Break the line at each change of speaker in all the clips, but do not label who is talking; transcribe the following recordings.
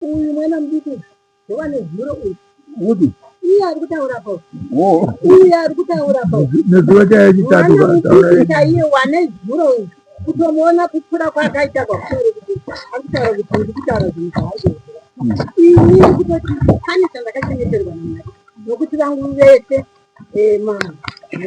Uyu mwana mudiki ndowane zuro uyu.
Upi?
Iye ari kutaura po.
Oh.
Iye ari kutaura po.
Nezuro chaiye chitatu
Mwana mudiki chaiye wane zuro uyu. Kutomuona kukura kwaakaita kwakutaura kuti ari kutaura kuti ndiri kutaura zvinhu zvaari Ini kutoti pane chandakachengeterwa naMwari nokuti vangu vese eh, mama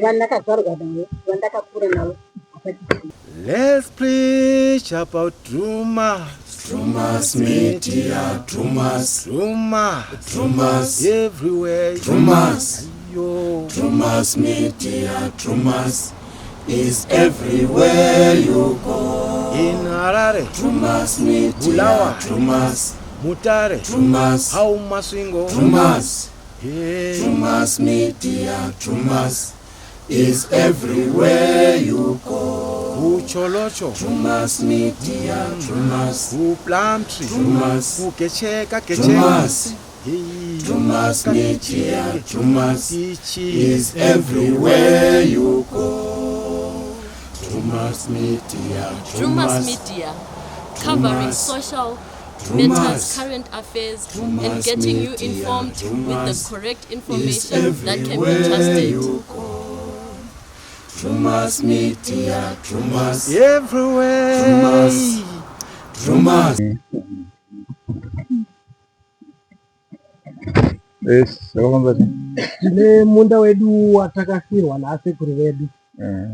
vandakazvarwa navo vandakakura navo hapachisi.
Let's preach about Druma.
Drumas Media, Drumas,
Druma.
Drumas,
Everywhere.
Drumas,
Yo.
Drumas Media, Drumas is everywhere you go.
In Harare.
Drumas Media,
Bulawa.
Drumas,
Mutare.
Drumas,
How Masvingo.
Drumas,
Hey.
Drumas Media, Drumas is everywhere you go.
Kucholocho.
Drumas Media, Drumas,
Kuplumtree.
Drumas,
Kugecheka gecheka.
Drumas,
Hey.
Drumas Media, Drumas
Tichi.
is everywhere you go. Drumas Media,
Drumas
Drumas,
Media, covering
Drumas,
social
Drumas,
matters, current affairs, and
Drumas
getting you
Media,
informed with the
Drumas
correct
is
information that can be
everywhere
trusted.
you go. Drumas Media, Drumas,
Everywhere.
Drumas. Drumas.
Yes, zvakafamba sei?
Tine munda wedu watakasirwa naasekuru vedu
Eh,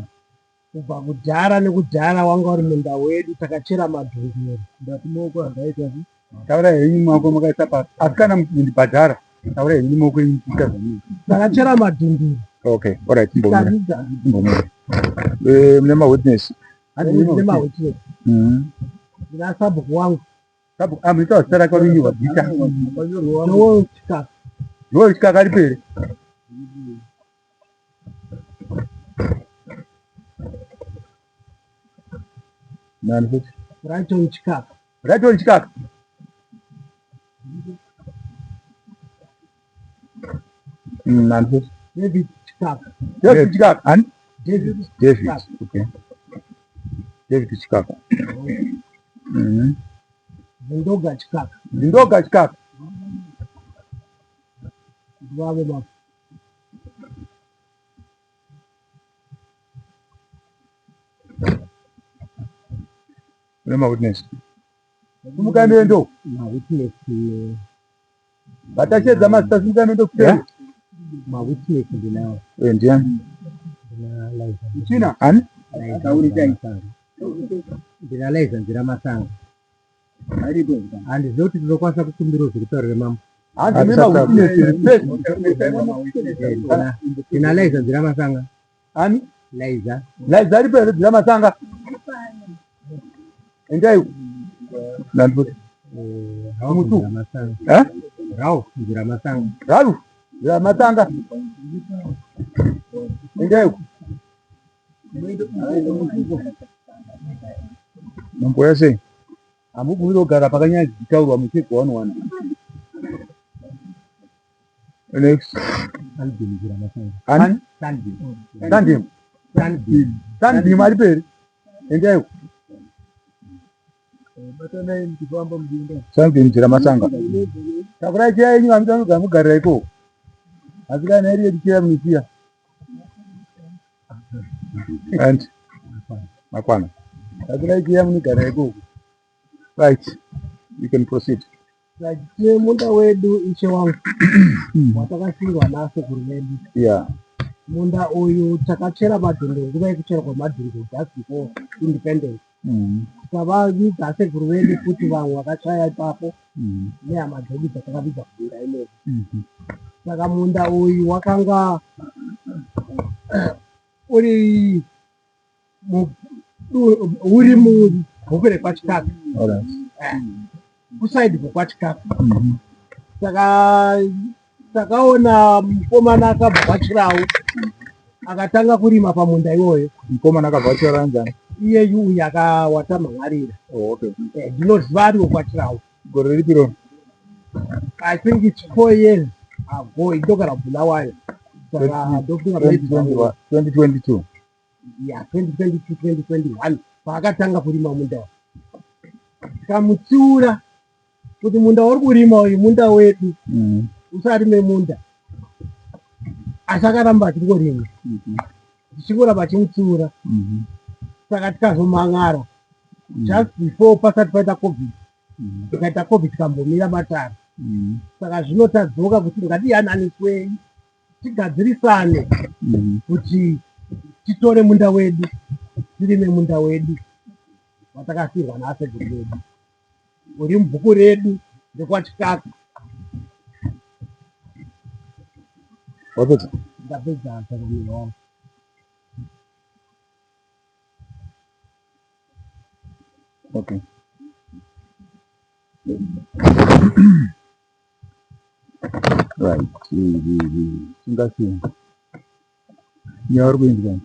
kubva kudhara nekudhara wanga uri munda wedu takachera madhunduru.
Ndati maoko andaita sei? Taurai henyu maoko makaisa pasi. Asi kana mundibhadhara, taurai henyu maoko enyu muchiita zvamunoita.
Takachera madhunduru
Okay, all right, imbomira.
tikavidza
Imbomira. Eh, mune mawitness. Hanzi mune mawitness.
nemawitness
Mhm.
ndina sabhuku wangu
Sabhuku, ah, munotaura zita rake rinyorwa zita.
Joel Chikaka.
Joel Chikaka aripo here? Nani futi?
Brighton Chikaka.
Brighton Chikaka. Nani futi?
David Chikaka.
David Chikaka. Ani?
David
David.
Chikaka.
Okay. David Chikaka.
Zindoga Chikaka.
Zindoga Chikaka.
Ndivavo baba.
Mune mawitness. Simukai muende.
Mawitness
Vatachedza mazita simukai muende kuseri.
Mawitness ndinawo.
Eh, ndiani?
Ndina Liza.
China. Ani?
Ndina Liza Nzira Masanga. Handizivi kuti tinokwanisa kukumbira zvekutaurira mambo.
Hanzi mune mawitness here?
Ndina Liza Nzira Masanga.
Ani?
Liza.
Liza aripo here Nzira Masanga? Endai. Nani futi?
Ralph
Mutu.
Nzira Masanga.
Eh?
Ralph Nzira Masanga.
Ralph Nzira Masanga. Endai. Mambo sei? Hamubvumiri kugara pakanyanya kutaurwa muchigwa one one. Next.
Sandim Nzira Masanga.
Ani?
Sandim.
Sandim.
Sandim.
Sandim aripo here? Endai. Sandim Nzira Masanga. Takurai chiya yenyu hamutanoga mugarira ikoko. Asi kana iri yedu chiya munisiya. And makwana. Takurai chiya munogarira ikoko. Right. You can proceed.
Tine munda wedu ishe wangu watakasirwa nasekuru vedu. Munda uyu takachera madhunduru nguva yekucherwa kwemadhunduru just before independence. Tikavavidza asekuru vedu futi vamwe vakachaya ipapo nehama dzedu dzatakavidza kumunda imomo. Saka munda uyu wakanga uri uri mubhuku rekwaChikaka.
All right.
Kusaidi kwekwaChikaka. Saka takaona mukomana akabva kwaChirau akatanga kurima pamunda iwoyo.
Mukomana akabva kwaChirau anzani?
Iyeyu uyu akawatamhan'arira.
Oh, okay.
Ndinoziva ariwo kwaChirau.
Gore ripi ro?
I think it's 4 years ago. Indogara Bulawayo. Saka ndofunga maybe
2022.
Yeah, 2022, 2021 paakatanga kurima munda. Tikamutsiura Kuti munda wauri kurima uyu munda wedu, usarime munda. Asi akaramba achingorima, tichingoramba achimutsiura. Saka tikazomhan'ara just before pasati paita COVID, tikaita COVID tikambomira matare. Saka zvino tadzoka kuti ngatiyananiswei, tigadzirisane kuti titore munda wedu, tirime munda wedu watakasirwa naasekuru vedu, uri mubhuku redu rekwaChikaka.
Wapedza?
Ndapedza, changamire wangu.
Okay. Right. Singasiya. Nyaya uri kuinzwa.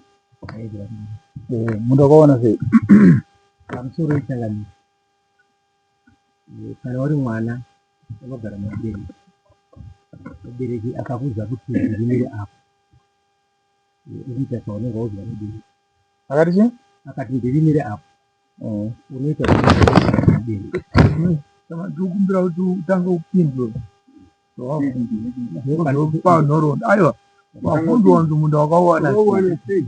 Munda wakaona sei?
Pamusoro yechangamire, kana uri mwana unogara nevabereki, mubereki akakuudza kuti ndirimire apo, unoita zvaunenge waudzwa nemubereki.
Akati chii?
Akati ndirimire apo, unoita zvaunenge waudzwa nemubereki.
Saka ndikukumbira kuti utange kupindura. Pa nhoroondo. Aiwa. Wabvunzwa kunzi munda wakawana sei?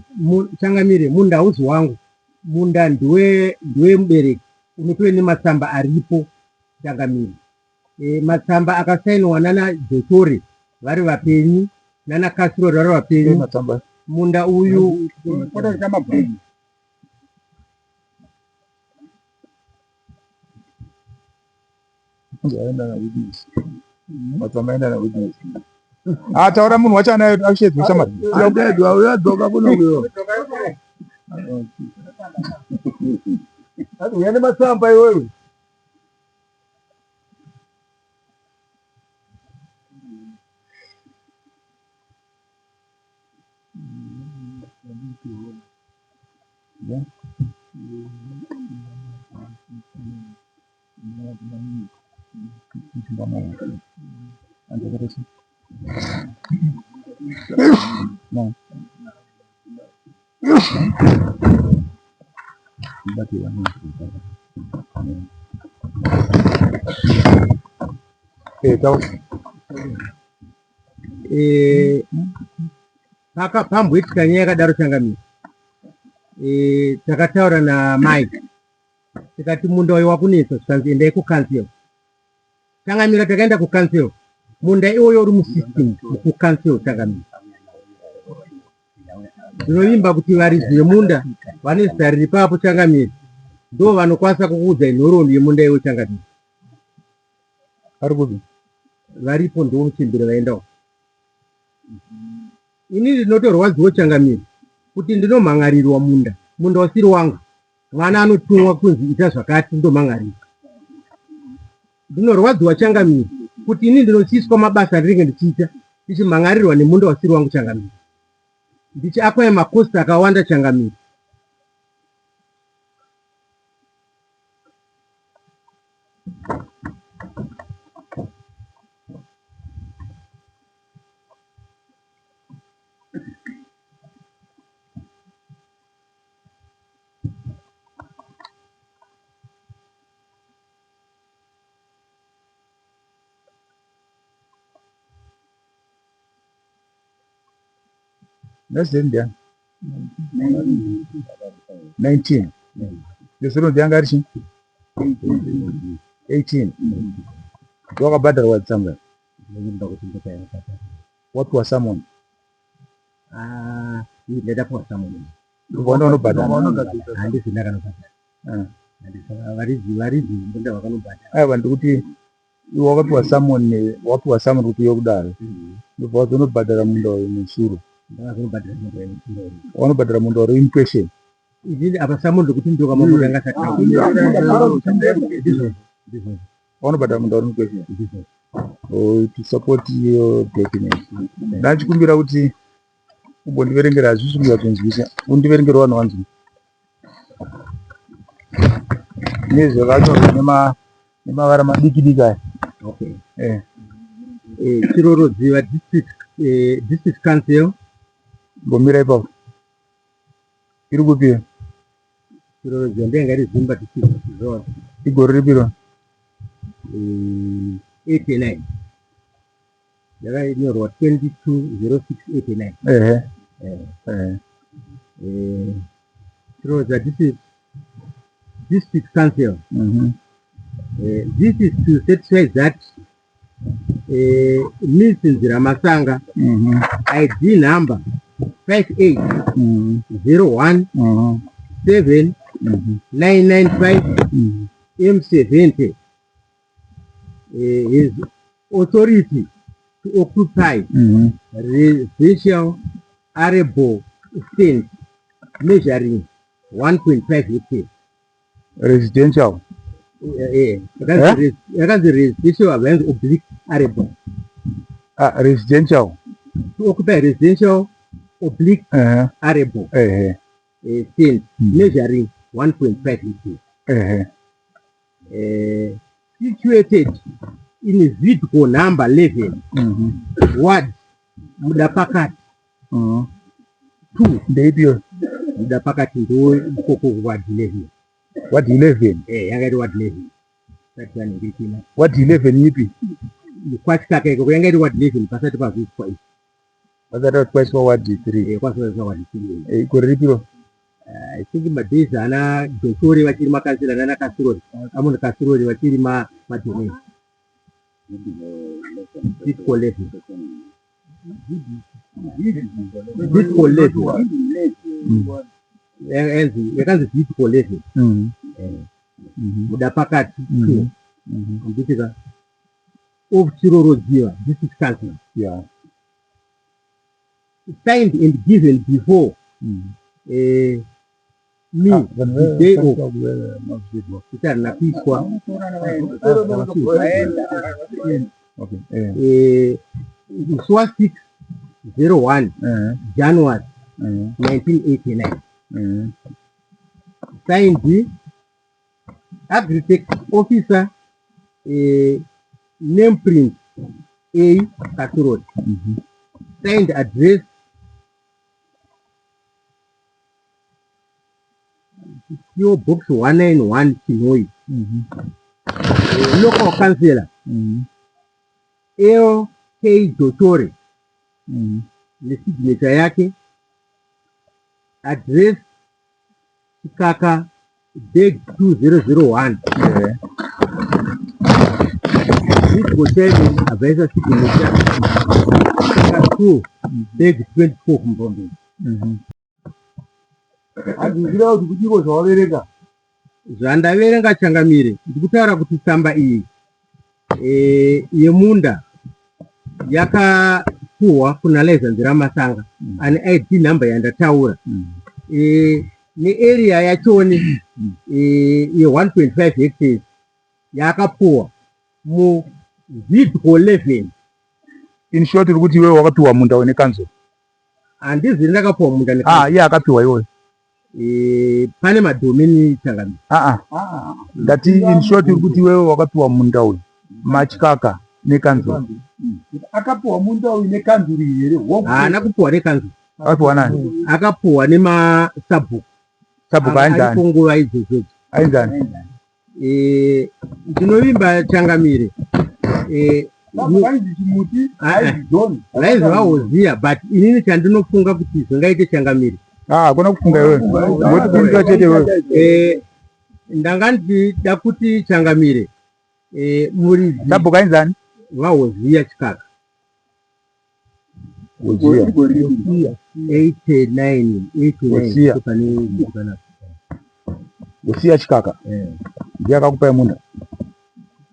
Changamire, munda hauzi wangu, munda ndiwe mubereki, unotove nematsamba aripo changamire. Matsamba akasainwa nana Dhotore vari vapenyu, nana Kasirori vari vapenyu.
Matsamba.
Munda uyu
Aenda na witness. Matsamba aenda na witness. Ah, taura munhu wacho anayo ashedzwa shamwari.
Andedwa uyadzoka kuno kuyo.
Ati uya nematsamba iwewe. Taura.
Pamboitika nyaya yakadaro changamire, takataura namai tikati munda uyu wakunetsa, zvikanzi endai kucouncil. Changamira, takaenda kucouncil, munda iwoyo uri musystem kucouncil changamire. Ndinovimba kuti varidzi vemunda vane zita riri papo changamire, ndo vanokwanisa kukuudzai nhoroondo yemunda iwo changamire.
Ari kupi?
Varipo, ndo muchembere vaendawo. Ini ndinotorwadziwo changamire kuti ndinomhan'arirwa munda, munda usiri wangu. Mwana anotumwa kunzi ita zvakati, ndomhan'arirwa. Ndinorwadziwa changamire kuti ini ndinosiiswa mabasa andinenge ndichiita ndichimhan'arirwa nemunda usiri wangu changamire, ndichiakwaya makosti akawanda changamire.
Next ndiani? 19. Ndizvo ndianga ari chii? 18. Wakabhadharwa tsamba.
Ndinovimba kuti ndokayakabhadharwa.
Wapiwa summon.
Ah, ndakapiwa summon.
Ndobva unobhadhara.
Handisi ndakanobhadhara. Varidzi vemunda vakanobhadhara.
Aiwa, ndikuti iwe wakapiwa summon, wapiwa summon kuti uye kudare. Ndobva wazonobhadhara munda uyu musuro.
Ndakazonobhadhara munda uyu musuro.
Wanobhadhara munda uri in question.
Izvi apa summon ndikuti ndokamambo kanga
Ndizvozvo. Wanobhadhara munda uri in question.
Ndizvozvo.
Oh, to support your document. Ndachikumbira kuti umbondiverengera, hazvisi kunyatsonzwisa. Undiverengere vanhu vanzwe. Nezvakanyorwa nemavara madiki diki aya.
Okay.
Eh.
Chirorodziva district council.
Mbomira ipapo. Iri kupi?
Chirorodziva ndenge iri Zvimba district zone.
Igore ripi ro?
89, yakanyorwa 220689.
Ehe ehe.
Chiroza, this is district council. This is to certify that Miss Nziramasanga, ID number 58 01 7 995 M70, his authority to occupy residential arable stand measuring 1.5 hectares.
Residential.
Yakanzi residential, havanzi oblique arable.
Ah, residential.
To occupy residential oblique arable stand measuring 1.5 hectares, situated in Zidco number 11, ward Mudapakati 2.
Ndeipiyo?
Mudapakati ndo ikoko, ward 11.
Ward 11?
Eh, yanga iri ward 11 sati yanenge.
Ward 11 ipi?
Kwachikaka ikoko yanga iri ward 11 pasati pazoiswa izvi.
Vasati kwaiswa ward 3?
Eh, kwazoiswa ward 3.
Eh, gore ripiro?
I think madays ana Dotore vachiri makansela nana Kasirori, amuna Kasirori vachiri madomain. Zidco 11, Zidco 11. Yakanzi Zidco 11, Mudapakati 2, nditika of Chirorodziva District Council, signed and given before me the day of kuti harina kuiswa.
Okay.
Musi wa 6 01 January 1989, signed Agritech officer, name print A Katurot, signed address PO Box 191, Chinhoyi. Local councillor L K Dotore, nesignature yake, address Chikaka bag 2001. Zidco chairman abvaisa signature, Chikaka 2 bag 24 kuMbombeni.
Handizira kuti kudiko zvawaverenga.
Zvandaverenga, changamire, ndikutaura kuti tsamba iyi yemunda yakapuhwa kuna Laiza Nziramasanga ane ID number yandataura, nearea yachoni ye1.5 hectares yakapuhwa muZidco 11.
In short, uri kuti iwewe wakapiwa munda une kanzuro?
Handiziri ndakapuhwa munda.
Ah, iye akapiwa iwoyo.
Pane madomeni, changamire.
Ah ah, ndati in short uri kuti iwewe wakapiwa munda uyu machikaka nekanzuro?
Akapiwa munda uyu nekanzuru here?
Haana kupuhwa nekanzuro.
Akapiwa nani?
Akapuhwa nemasabhuku.
Sabhuku ainzani?
Aripo nguva idzodzo.
Ainzani?
Ndinovimba, changamire,
Ainzi Chimuti.
Ah, ah.
Ainzi John.
Vainzi vahoziya, but inini chandinofunga kuti zvingaite, changamire,
Ah, hakuna kufunga iwewe, ngotipindura chete iwewe.
Ndanga ndichida kuti, changamire, muridzi
Sabhuku ainzani?
Vahoziya Chikaka.
Hoziya.
89, 89.
Hosiya.
Pane panapa.
Hosiya Chikaka ndiye akakupai munda?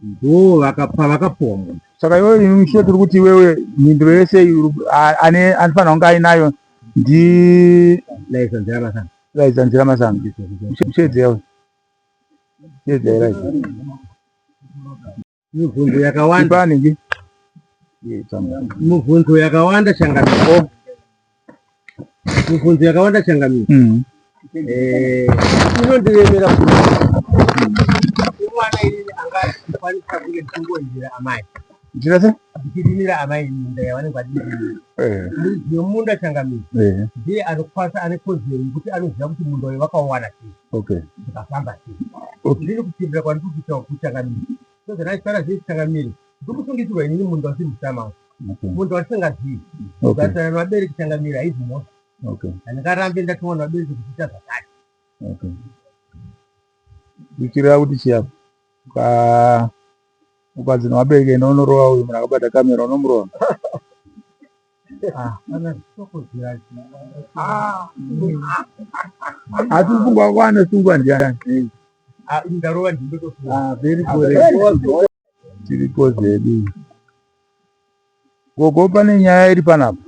Ndo vakapa, vakapuwa munda.
Saka iwewe, in short uri kuti iwewe mhinduro yese ane anofanira kunge ainayo ndi
Laiza Nziramasanga.
Laiza Nziramasanga. Mushedzewe, shedzai Laiza.
Mibvunzo yakawanda.
Ipaniki.
Mibvunzo yakawanda, changamire. Mibvunzo yakawanda, changamire. Inondiremera kuti imwana inini angakwanisa kunge ndichingoindira amai
Ndira se
ndichirimira amai minda yavanenge vachirima. Muridzi wemunda, changamire, ndiye anokwanisa, ane kodzero yekuti anoziva kuti munda uyu vakauwana sei, zvikafamba sei. Ndiri kupindura kwandiri kuita kuchangamire. Sezvandachitaura zvese changamire, ndikusungisirwa inini munhu asiri musama,
Okay.
munhu watisingazivi.
Okay.
Kugarisana nevabereki changamire haizi mhosva.
Okay.
Handingarambe ndatumwa nevabereki kuchiita zvakati.
Okay. Zvichireva kuti chiya uka ukanzi nevabereki enda unorova uyu munhu akabata kamera unomurova.
Ah, kana zvichokodzera.
Asi kufungwa kwane sungwa ndiani?
Ah, ini ndarova ndindotosunga.
Ah, very correct.
Tiripo zvedu. Gogo, pane nyaya iri panapa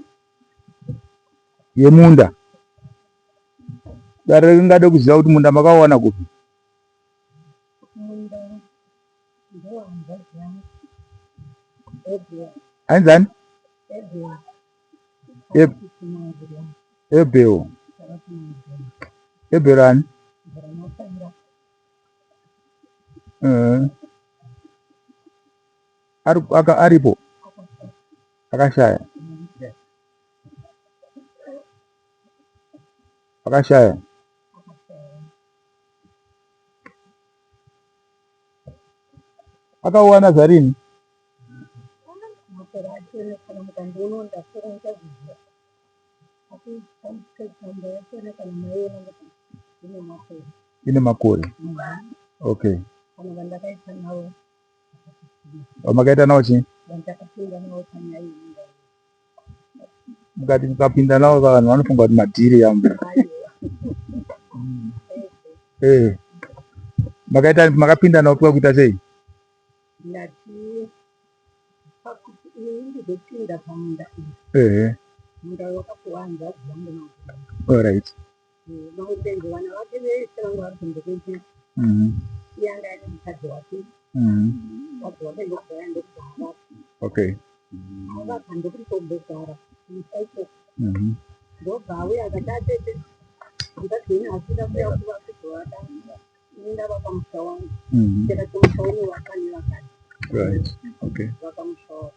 yemunda. Dare ringade kuziva kuti munda makauwana kupi?
Munda ndewahanzvadzi yangu Ebel.
Ainzani?
Ebel.
Ebel. Ebel ani? Aripo akashaya, akashaya. Akauwana zvarini?
Makore achona kana mukandiona ndakura ndichazviziva, asi tsamba yachona kana maiona kuti ine makore.
Ine makore. Okay.
Kana vandakaita navo.
Vamakaita navo chii?
Vandakapinda navo panyaya yeminda.
Mukati mukapinda navo vanhu vanofunga kuti madhiri yambo. Eh. Makaita makapinda navo kuita sei?
Ndati pakuti ini ndizopinda pamunda uyu. Munda wakapuwa hanzvadzi yangu Maguru.
All right.
Maupenzi vana vake vese vanga vari kunze kwenyika. Iye anga ane mukadzi wake. Mukadzi wake ndokubva aenda ndokubva avaka. Avaka ndokuti tombogara musha ikoko. Ndobva auya akati atete mukadzi wenyu asida kuuya kuvaka ini ndavaka musha wangu. Tikati musha unovakwa nevakadzi.
Right. Okay.
Vaka musha wako.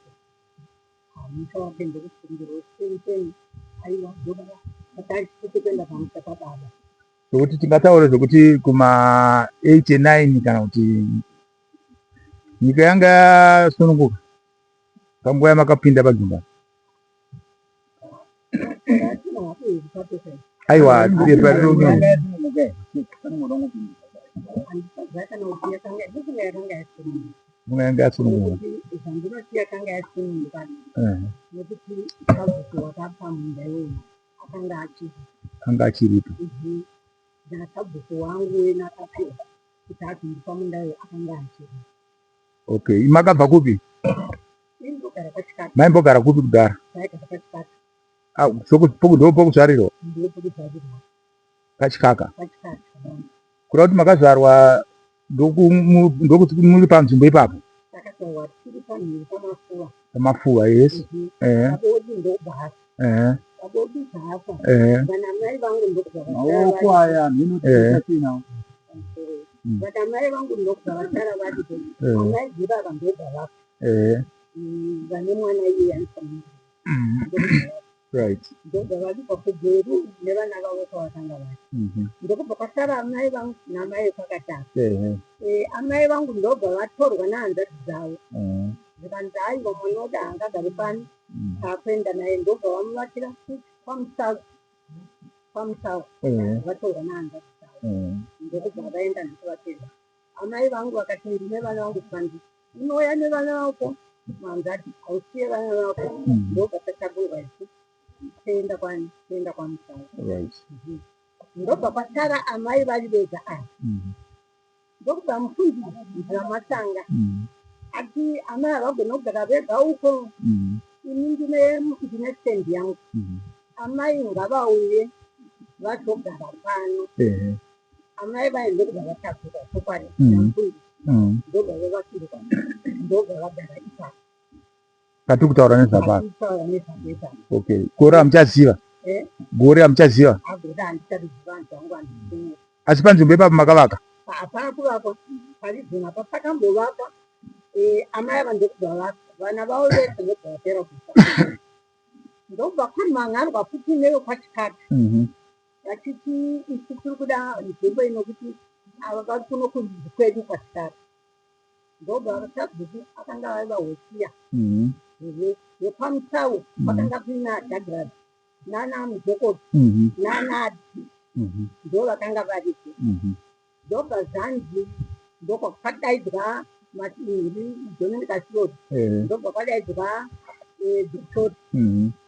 Musha wake ndokusungirwa sei aiwa ndobva atachiti kuenda pamusha pababa.
Zvokuti tingataure zvokuti kuma 89 kana kuti nyika yanga yasununguka panguva yamakapinda panzvimbo. Aiwa, pepa rinonyora. Munga yanga yasununguka.
Zvandinoti yakanga yasununguka nekuti sabhuku wakapa munda iwoyo akanga achiri.
Anga achiripo.
Nasabhuku wangu wena akapiwa kuti azondipa munda uyu akanga achiri.
Okay. Makabva kupi?
Imbogara kwaChikapa.
Maimbogara kupi kudhara?
Ndaigara kwaChikapa.
Ah, ndo pokuzvarirwa?
Ndopokuzvarirwa.
Pachikaka.
Pachikaka.
Kureva kuti makazvarwa ndokuti muri panzvimbo ipapo?
Takazvarwa tiri pamhiri pamafuva.
Pamafuva, yes.
Baba wedu ndokubva afa. Baba wedu zvaafa. Vana mai vangu ndokubva vasara.
Maoko aya mhino tinawo.
Vana mai vangu ndokubva vasara varipo. Amai baba ndobva vafa. Vane mwana iye anofanira.
Right.
Ndobva vabikwa kuGweru nevana vavo kwavakanga vari. Ndokubva kwasara amai vangu namai kwakataka. Amai vangu ndobva vatorwa nehanzvadzi dzavo. Zvikanzi aiwa mwana wedu haangagari pano taakuenda naye, ndobva vamuvakira kwaMusawu. KwaMusawu vatorwa nehanzvadzi dzavo. Ndokubva vaenda ndokuvatenda. Amai vangu vakati ndine vana vangu, zvikanzi unouya nevana vako hanzvadzi hausiye vana vako. Ndobva tatakurwa isu toenda kwani, toenda kwaMusawu. Ndobva kwasara amai vari vega ava. Ndokubva mufundisi Nziramasanga ati amai havagoni kugara vega uko, ini ndine stendi yangu, amai ngavauye vazogara pano. Amai vaende kubva vatakura chokwadi namufundisi, ndobva vavakirwa, ndobva vagara ipapo.
Patiri kutaura nezvapano.
Kutaura nezvapo ipapo.
Okay. Gore hamuchaziva? Gore hamuchaziva?
Agore handichariziva, vanhu vangu handisiwo.
Asi panzvimbo ipapo makavaka?
Hapana kuvakwa parizvino apa, pakambovakwa amai ava ndokubva vafa, vana vavo vese ndobva vapera kufa, ndobva kwamhan'arwa futi nevekwachikaka vachiti isu tiri kuda nzvimbo inokuti ava vari kuno kwedu kwachikaka. Ndobva sabhuku akanga aiva hosiya
Mhm.
wepaMutau.
Mhm.
Kwakanga kuina Douglas nana Mujokoti nana ndo vakanga varipo. Ndobva zvanzi ndokwadaidzwa matinhiri Dominic Asiroti. Ndobva kwadaidzwa Doctori.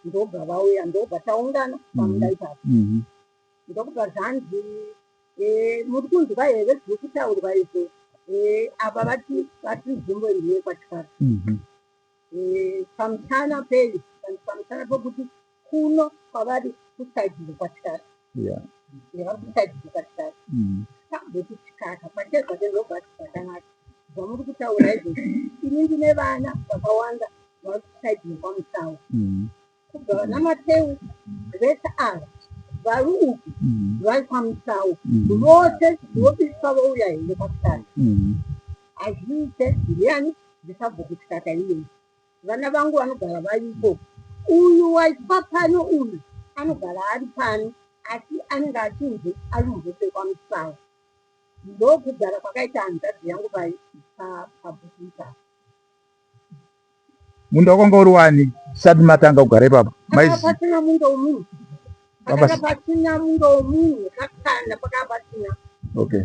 Ndobva vauya, ndobva taungana pamunda ipapo. Ndokubva zvanzi, "Muri kunzwa here zviri kutaurwa izvo? Apa vati nzvimbo iyi ndeyekwaChikara." Pamusana pei? Pamusana pokuti kuno kwavari kusaidhiro kwaChikara. Vari kusaidhiro kwaChikara. Sabhuku Chikaka pachezvake ndobva ati, "Zvakanaka zvamuri kutaura izvozvi. Ini ndine vana vakawanda vari kusaidhiro kwaMutau, kubva vana Mateu vese ava vari uku, vari kwaMutau vose, vobiswa vouya here kwaChikara? Hazviite." Ndiani? Ndisabhuku Chikaka iyeyi. "Vana vangu vanogara variko. Uyu waitwa pano uyu anogara ari pano, asi anenge achinzi ari mubvute kwaMutau." Ndokugara kwakaita hanzvadzi yangu pabhuku ipapo.
Munda wakanga uri wani sati matanga kugara ipapo?
Pakanga pasina munda womunhu. Pakanga pasina munda womunhu kakana, pakanga pasina.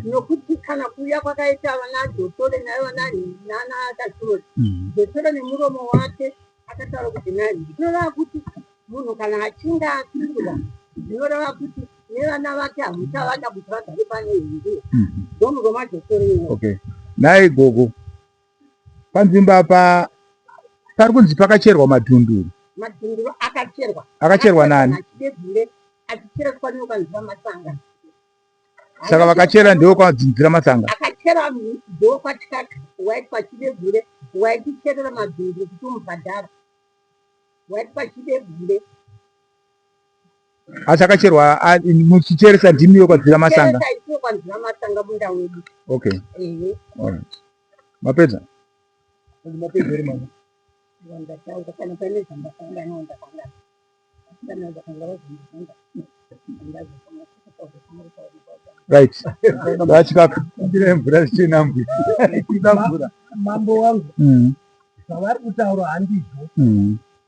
Nokuti kana kuuya kwakaita vana Dhotore naye vana nana Kachurori, Dhotore nemuromo wake akataura kuti nani, zvinoreva kuti munhu kana achinge apindura, zvinoreva kuti nevana vake hamuchavada kuti vagare pane here? Ndomuromo waDhotore iwo.
Okay. Nhai gogo, panzvimbo apa pari kunzi pakacherwa madhunduru.
Madhunduru akacherwa.
Akacherwa nani?
Achidebvure achichereswa nekanzira Masanga.
Saka vakachera ndiwo kwadzinzira Masanga?
Akachera ndokwachikaka waitwa Chidebvure, waiticherera madhunduru kuti umubhadhara, waitwa Chidebvure.
Asi akacherwa muchicheresa ndimiyo kwadzira Masanga?
Cheresa isuwo kwanzira Masanga munda wedu.
Okay.
Ehe.
Alright. Mapedza?
Mapedza here, mama?
Ndataura kana pane zvandakanga ndakanga kana zvakanga vazondibvunza.
Right, vachikaka.
Ndine mvura zvichinambwi kuda mvura.
Mambo wangu, zvavari kutaura handizvo.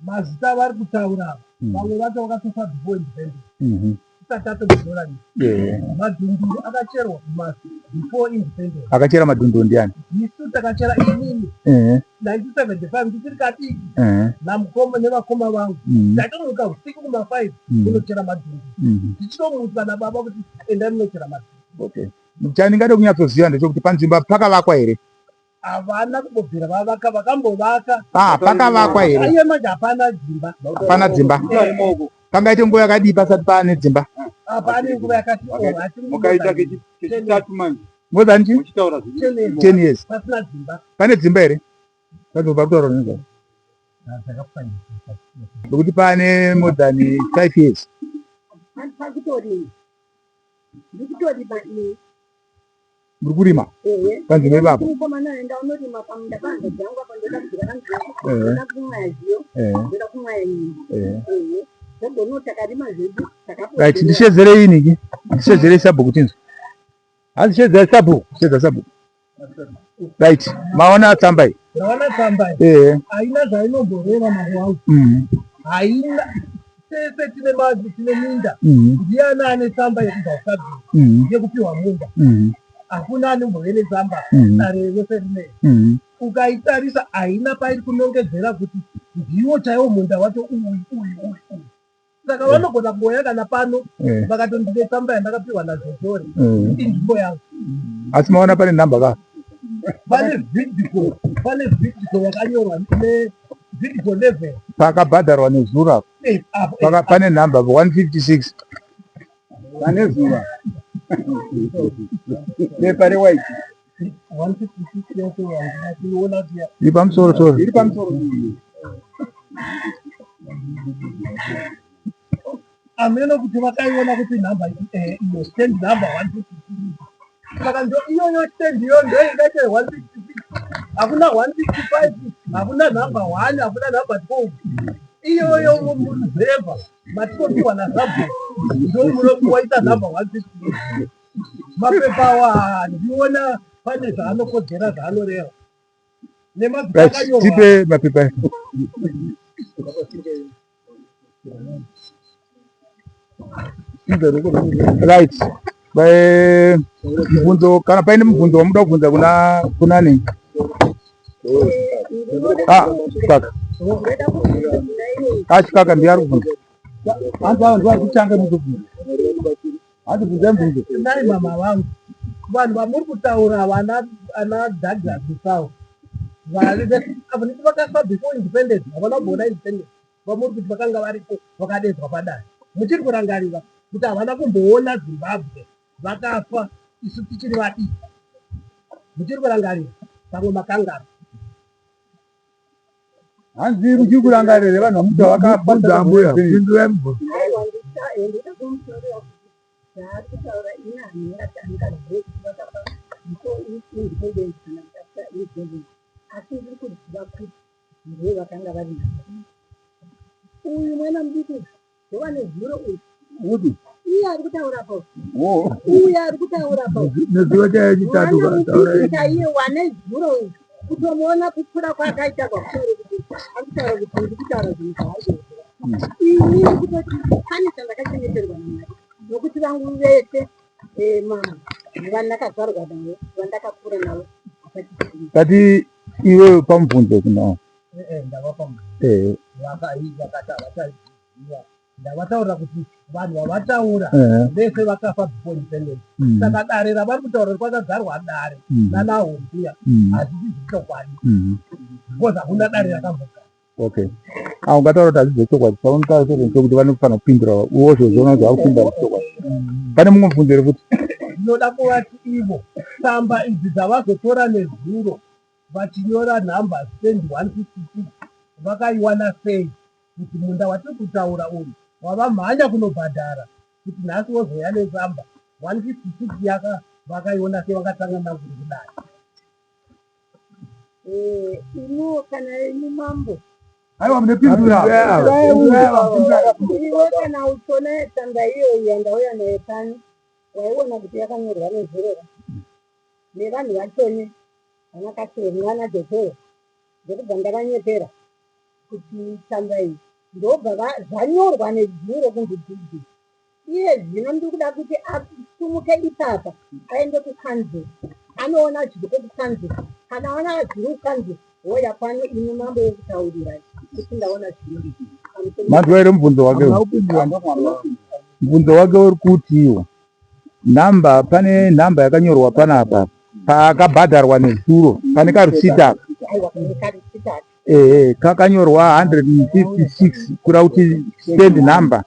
Mazita avari kutaura ava, vamwe vacho vakatofa before independence, tisati tatombonyora nyika. Madhunduru akacherwa kumasi before independence.
Akachera madhunduru ndiani?
Isu takachera, inini, 1975, ndichiri kadiki, namukoma nevakoma vangu. Taitomuka usiku kuma5 kunochera madhunduru, tichitomutswa nababa kuti endai munochera madhunduru.
Okay, chandingade kunyatsoziva ndechekuti panzvimbo apa pakavakwa here?
Havana kumbobvira vavaka, vakambovaka.
Ah, pakavakwa here?
Aiye manje hapana dzimba.
Hapana dzimba. Pangaite nguva yakadii pasati paane dzimba?
Hapane nguva yakati oh, asi
Mukaita kechitatu manje.
More than chi?
Muchitaura zviri
10 years.
Pasina dzimba.
Pane dzimba here panzvimbo pari kutaura nezvazvo? Nokuti pane more than 5 years.
Pakutorima, ndikutorima ini.
Muri kurima?
Ehe.
Panzvimbo ipapo?
Mukomana, enda unorima pamunda panhanzvadzi yangu apa. Ndoda kudyara nzungu, ndoda kumwaya zviyo, ndoda kumwaya nyimo. Ehe, zvogono takarima zvedu.
Right, ndishedzerei iniki, ndishedzerei sabhuku tinzwa.
Hanzi shedzai sabhuku.
Shedza sabhuku. Right, maona tsamba iyi?
Ndaona tsamba iyi. Haina zvainomboreva, mambo wangu. Haina. Tese tine mazi, tine minda. Ndiani ane tsamba yekubva kusabhuku yekupiwa munda? Hakuna anombove netsamba. Dare rose rinei, ukaitarisa haina pairi kunongedzera kuti ndiwo chaiwo munda wacho uyu uyu uyu uyu. Saka vanogona kungoya kana pano vakatondine tsamba yandakapiwa naZotori, inzvimbo yangu.
Asi maona pane nhamba ka?
Pane VIDCO, pane VIDCO yakanyorwa neVIDCO level.
Pakabhadharwa nezuro apo.
Apo,
Pane nhamba 156.
Pane zuva pepa rewhite.
156 yacho handina kuiona kuti
Iri pamusoro soro.
Iri pamusoro.
Ameno kuti vakaiona kuti nhamba iyo stand number 156. Saka ndo iyoyo stand iyo ndo ingaite 156. Hakuna 165, hakuna nhamba 1, hakuna nhamba 12. Iyoyo muruzevha matinopiwa nazabhu ndo munowaita nhamba 156. Mapepa awa handiona pane zvaanokodzera, zvaanoreva.
Right, tipe mapepa. Right. Mubvunzo kana paine mubvunzo wamuda kubvunza kuna kunani? Ah, chikaka. Ah, chikaka ndiye ari kubvunza. Hanzi ava ndivo vari kutanga mukubvunza. Hanzi bvunzai mubvunzo.
Ndai mama vangu. Vanhu vamuri kutaura vana ana Douglas Musawo. Vari vese vakafa before independence, havana kumboona independence. Vamuri kuti vakanga varipo vakadedzwa padare. Muchiri kurangarira kuti havana kumboona Zimbabwe vakafa isu tichiri vadiki. Muchiri kurangarira pamwe makangara.
Hanzi muchiri kurangarira here vanhu vamuti vakafa
mbuya pindurai mubvunzo.
Aiwa ndinoda kumutorera kuti zvaari kutaura ini handingati handingazive kuti vakafa before independence kana kuti after independence asi ndiri kuziva kuti ndivo vakanga vari navo. Uyu mwana mudiki ndova nezuro uyu.
Upi?
Iye ari kutaura po.
Oh.
Uyu ari kutaura po.
Nezuva chaiye chitatu
Mwana
taura.
mudiki chaiye wane zuro uyu. Kutomuona kukura kwaakaita kwakutaura kuti ari kutaura kuti ndiri kutaura zvinhu zvaari Ini kutoti pane chandakachengeterwa naMwari nokuti vangu vese mama vandakazvarwa navo vandakakura navo hapachisina.
Kati iwewe pamubvunzo kuno.
Ndavapa vakati havachaziva. Ndavataurira kuti vanhu vavataura vese vakafa before independence. Saka dare ravari kutaura kuti kwakagarwa dare nana Hombiya hazvisi zvechokwadi because hakuna dare rakambogara.
Okay. Ah, ungataura kuti hazvisi zvechokwadi. Paunotaura chete kuti vanofanira kupindura wozozviona kuti vakupindura zvechokwadi. Pane mumwe mubvunzo here futi?
Ndinoda kuvati ivo tsamba idzi dzavazotora nezuro vachinyora nhamba stand 156 vakaiwana sei kuti munda watiri kutaura uyu wavamhanya kunobhadhara kuti nhasi wozoya netsamba 156 yaka vakaiona sei vakatanga nanguri kudai.
Ino kana ini mambo.
Aiwa munopindura.
Iwe kana uchiona tsamba iyoyi yandauya nayo pano waiona kuti yakanyorwa nezuro nevanhu vachoni vana Kaseri vana Jotoro ndokubva ndavanyepera kuti tsamba iyi ndobva zvanyorwa nezuro kunzi dhidhi. Iye zvino ndiri kuda kuti asumuke ipapa aende kukanzuru anoona zviripo kukanzuru. Kana aona zviri kukanzuru wouya pano ini mambo wokutaurirai kuti ndaona zviri.
Manzwa here mubvunzo wake? Mubvunzo wake uri kuti iwo nhamba pane nhamba yakanyorwa panapa paakabhadharwa nezuro pane karusiti aka.
Aiwa, pane karusiti aka.
Ehe, kakanyorwa 156 kureva kuti stand number.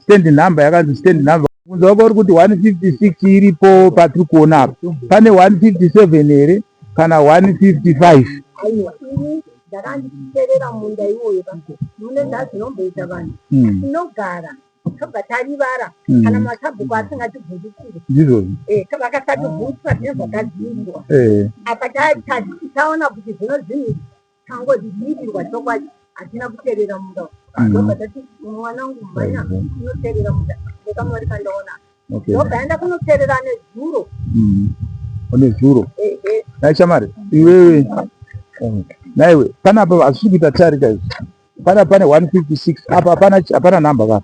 Stand number yakanzi stand number. Mubvunzo wake uri kuti 156 iripo patiri kuona apa. Pane 157 here kana 155?
Aiwa, ini ndakanditerera munda iwoyo pa mune zvazinomboita vanhu tinogara tobva tarivara kana masabhuku asingatibvunzisiri.
Ndizvozvo.
Vakasatibvunzisa tinobva tadzingwa. Apa taona kuti zvino zvinhu tangodzivirirwa chokwadi hatina kuterera munda. Ndobva tati mwanangu mhanya unoterera munda nekamwari kandaona. Ndobva yaenda kunoterera nezuro.
Nezuro. Nai shamari iwewe naiwe panapa hazvisi kuita tarika izvi. Panapa pane 156 apa hapana hapana nhamba ka.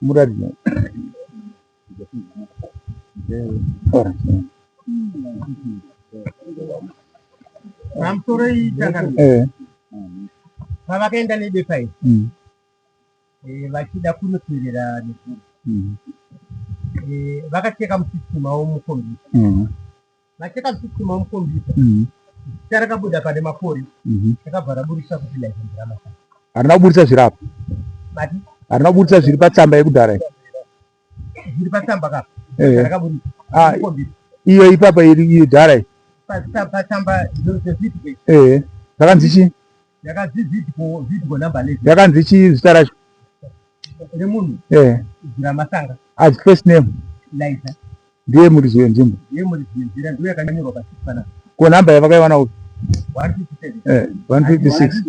Muratidze. Alright.
Pamusoro itanga pavakaenda nebepa iri vachida kunoteerera nezuro vakacheka musystem avo mukombiyuta. Vacheka musystem avo mukombiyuta zita rakabuda pane makore rakabva raburisa kuti license ramasaka.
Harina kuburisa zviri apa.
Bati
Harina kuburisa zviri patsamba yekudhara iyi.
Zviri patsamba kapa rakaburisa
Ah,
mukombiyuta.
Iyo ipapa iri iyo dhara iyi.
Patsamba zvezvitiko
Zvakanzi chii?
Yakanzi Zitiko number 11.
Yakanzi chii zita racho?
Remunhu Ziramasanga.
As first name.
Liza.
Ndiye muridzi wenzvimbo.
Ndiye muridzi wenzira ndiyo yakanyorwa pasi panapa.
Ko nhamba yavakaiwana upi?
157.
156.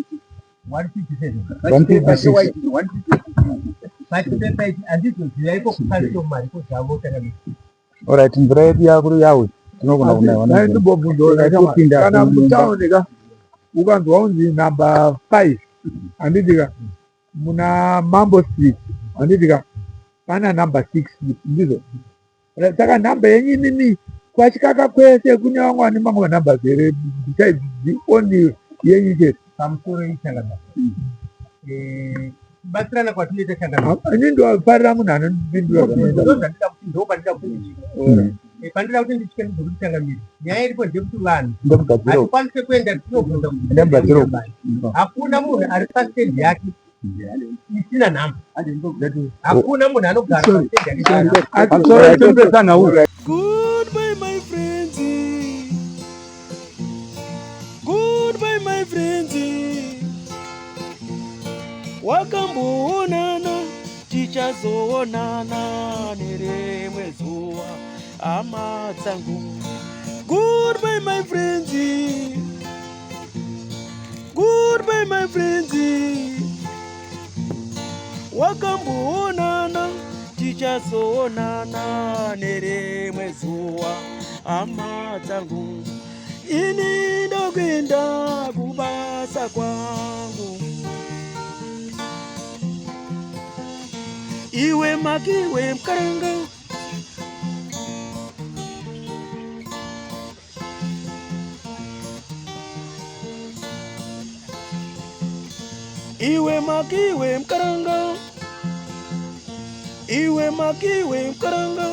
157.
156.
Pachipepa ichi handizoziva iko kucustom mariko dzavo kana
Alright, mvura yedu yakuri yawe. Tinogona kunaiwa
Dai ndimbobvunzawo
Kupinda
kana
mumba.
mutauni ka ukanzwa unzi number 5 handiti ka muna Mambo Street handiti ka pana number 6 ndizvo. Saka nhamba yenyu inini kwaChikaka kwese kune vamwe vane mamwe manumbers here besides the only yenyu chete?
Pamusoro ichangamire. Kubatsirana kwatinoita changamire.
Ini ndofarira munhu anondipindura zvanoita.
Ndozvandida kuti ndopandida kuti ndisvike. Pandida kuti ndisvike ndizvokuti changamire. Nyaya iripo ndeyekuti vanhu
Ndamugadzira uku.
hatikwanise kuenda tinobvunza kuti
Ndamugadzira uku.
Hakuna munhu ari pastendi yake isina nhamba. Hakuna munhu anogara pastendi yake isina nhamba.
Pamusoro tombesa nhau.
Goodbye, my friends. Goodbye, my friends. Wakamboonana, tichazoonana nerimwe zuva, hama dzangu. Goodbye, my friends. Goodbye, my friends. Wakamboonana, tichazoonana nerimwe zuva, hama dzangu. Ini ndokuenda kubasa kwangu. Iwe makiwe mukaranga. Iwe makiwe mukaranga. Iwe makiwe mukaranga.